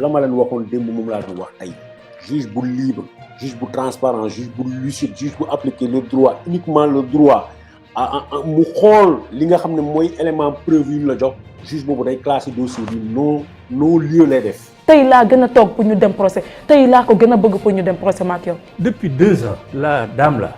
la ma leen waxoon démb moom laa doon wax tey juge bu libre juge bu transparent juge bu lucide juge bu appliquer le droit uniquement le droit mu xool li nga xam ne mooy élément preuve yu ñu la jox juge boobu day classé dossier bi non lieu lay def. tey laa gën a toog pour ñu dem procès tey laa ko gën a bëgg pour ñu dem procès maak yow. depuis 2 ans la dame là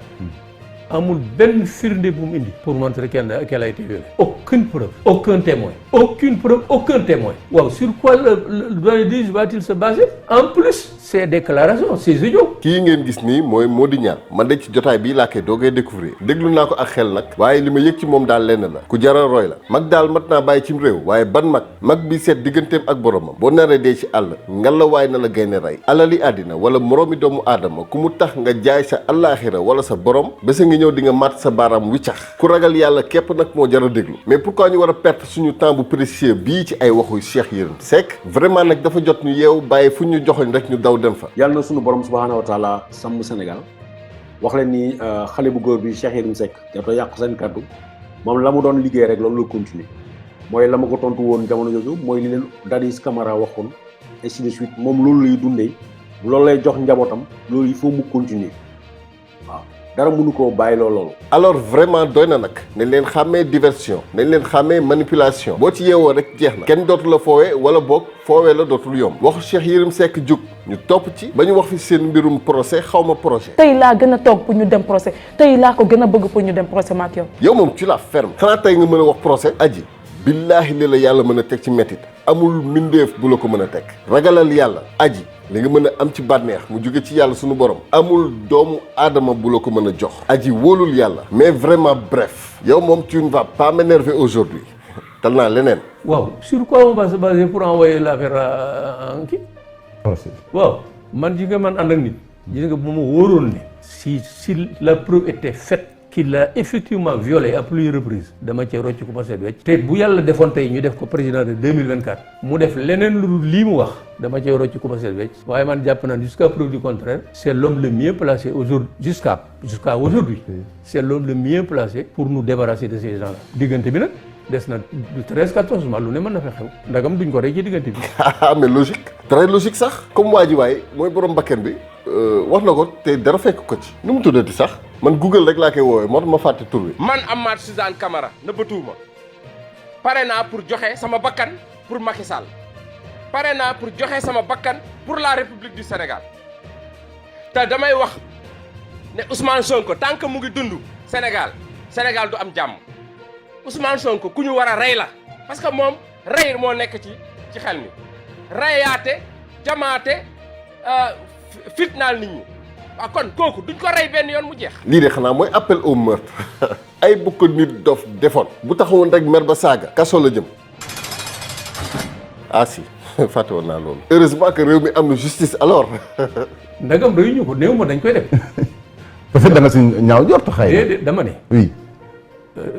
amul benn firnde bu mu indi pour montrer qu'elle a été violée. Aucune preuve, aucun témoin, aucune preuve, aucun témoin. Wow, sur quoi le doyen juge va-t-il se baser? En plus, ces déclarations, ces audios. kii ngeen gis nii mooy Mody Niang man de ci jotaay bii laa koy doogay découvrir déglu naa ko ak xel nag waaye li ma yëg ci moom daal lenn la ku jaral roy la mag daal mat naa bàyyi cim réew waaye ban mag bi seet digganteem ak boromam boo naree dee ci àll ngalla waay na la gaynde rey alali àddina wala moroomi doomu aadama ku mu tax nga jaay sa allaaxira wala sa borom bés nga ñëw di nga mat sa baaraam wiccax ku ragal yàlla képp nag moo jar a déglu mais pourquoi ñu war a perte suñu temps bu précieux bii ci ay waxu Cheikh Yérim Seck vraiment nag dafa jot ñu yeewu bàyyi fu ñu joxoñ rek ñu daw dem fa. yàlla na suñu borom subhaanahu wa taala sàmm Sénégal wax leen ni xale bu góor bi Cheikh Yérim Seck dafa yàq seen kàddu moom la mu doon liggéey rek loolu la continuer mooy la ma ko tontu woon jamono jooju mooy li leen Dadis Camara waxoon ainsi de suite moom loolu lay dundee loolu lay jox njabootam loolu il faut mu continuer waaw dara mënu koo bàyyi loolu. alors vraiment doy na nag nañ leen xàmmee diversion nañ leen xàmmee manipulation boo ci yeewoo rek jeex na kenn dootu la foowee wala boog foowee la dootul yomb waxu Cheikh Yérim Seck jóg ñu topp ci ba ñu wax fi seen mbirum procès xaw ma projet. tey laa gën a toog pour ñu dem procès tey laa ko gën a bëgg pour ñu dem procès maak yow. yow moom tu la ferme xanaa tey nga mën a wax procès aji billaahi li la yàlla mën a teg ci mettit amul mbindeef bu la ko mën a teg ragalal yàlla aji li nga mën a am ci bànneex mu jóge ci yàlla suñu borom amul doomu aadama bu la ko mën a jox aji wóolul yàlla mais vraiment bref yow moom tu ne vas pas m'énerver aujourd'hui tal naa leneen. waaw sur quoi on va se baser pour envoyer l'affaire en kii. waaw man ji nga man ànd ak nit gis nga bu ma wóoroon ne si la preuve était faite qu'il a effectivement violé à plusieurs reprises dama cee rocc ko ba seet wecc te bu yàlla defoon tey ñu def ko président de 2024 mu def leneen lu dul lii mu wax dama cee rocc ko ba seet wecc waaye man jàpp naa jusqu'à preuve du contraire c'est l'homme le mieux placé aujourd'hui jusqu'à aujourd'hui c'est l'homme le mieux placé pour nous débarrasser de ces gens-là diggante bi nag des na du 13-14 mois lu ne mën na fa xew ndagam duñ ko rey ci diggante bi. mais logique très logique sax comme waa ji waaye mooy borom bakken bi wax na ko te dara fekk ko ci nu mu tuddati sax man Google rek laa koy woowee moo tax ma fàtte tur bi. man Amath Suzanne Camara nëbbatuwuma pare naa pour joxe sama bakkan pour Macky Sall pare naa pour joxe sama bakkan pour la République du Sénégal te damay wax ne Ousmane Sonko tant que mu ngi dund Sénégal du am jàmm. Ousmane Sonko ku ñu war a rey la parce que moom rey moo nekk ci xel mi reyaate jamaate fitnaal nit ñi waaw kon kooku duñ ko rey benn yoon mu jeex. lii de xanaa mooy appel au meurtre ay bu ko nit dof defoon bu taxawoon rek mer ba saaga kaso la jëm ah si fàtte woon naa loolu. heureusement que réew mi am na justice alors. ndagam réew ñu ko néew ma dañ koy def. peut-être da nga si ñaaw njort xëy na. déedéet dama ne. oui.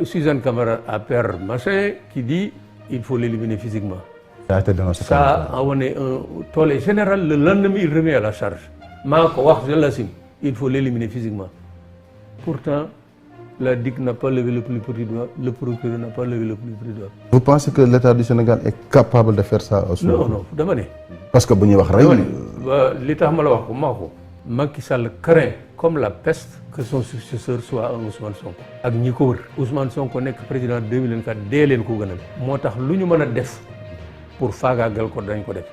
Suzanne Camara a père machin qui dit il faut l'éliminer physiquement. Ça a donné un tollé général. Le lendemain, il remet à la charge. Je l'assume. Il faut l'éliminer physiquement. Pourtant, la DIC n'a pas levé le plus petit doigt. Le procureur n'a pas levé le plus petit doigt. Vous pensez que l'État du Sénégal est capable de faire ça aussi? Non, dama ne. Parce que bu ñuy wax rey. Li tax ma la wax ko maa ko. Macky Sall craint comme la peste que son successeur soit un Ousmane Sonko. ak ñi ko wër Ousmane Sonko nekk président 2024 dee leen ko gënal. moo tax lu ñu mën a def pour faagaagal ko dañ ko def.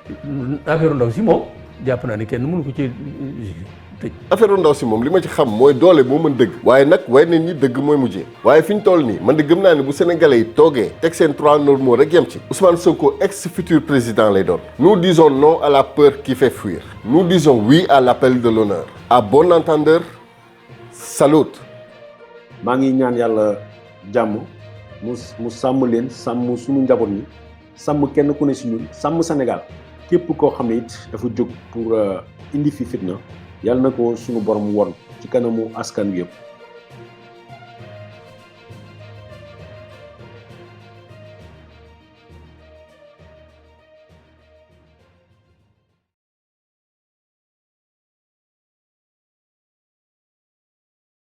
affaire ndaw si moom jàpp naa ne kenn mënu ko ci tëj. affaire ndaw si moom li ma ci xam mooy doole moo mën dëgg. waaye nag way nañ ñi dëgg mooy mujjee. waaye fi ñu toll nii man de gëm naa ne bu sénégalais yi toogee teg seen 3 normaux rek yem ci. Ousmane Sonko ex futur président lay doon. nous disons non à la peur qui fait fuir. nous disons oui à l'appel de l'honneur. à bon entendeur. salut. maa ngi ñaan yàlla jàmm mu sàmm leen sàmm suñu njaboot ñi sàmm kenn ku ne si ñun sàmm Sénégal képp koo xam ne it dafa jóg pour indi fi fitna yàlla na ko suñu borom won ci kanamu askan wi yëpp.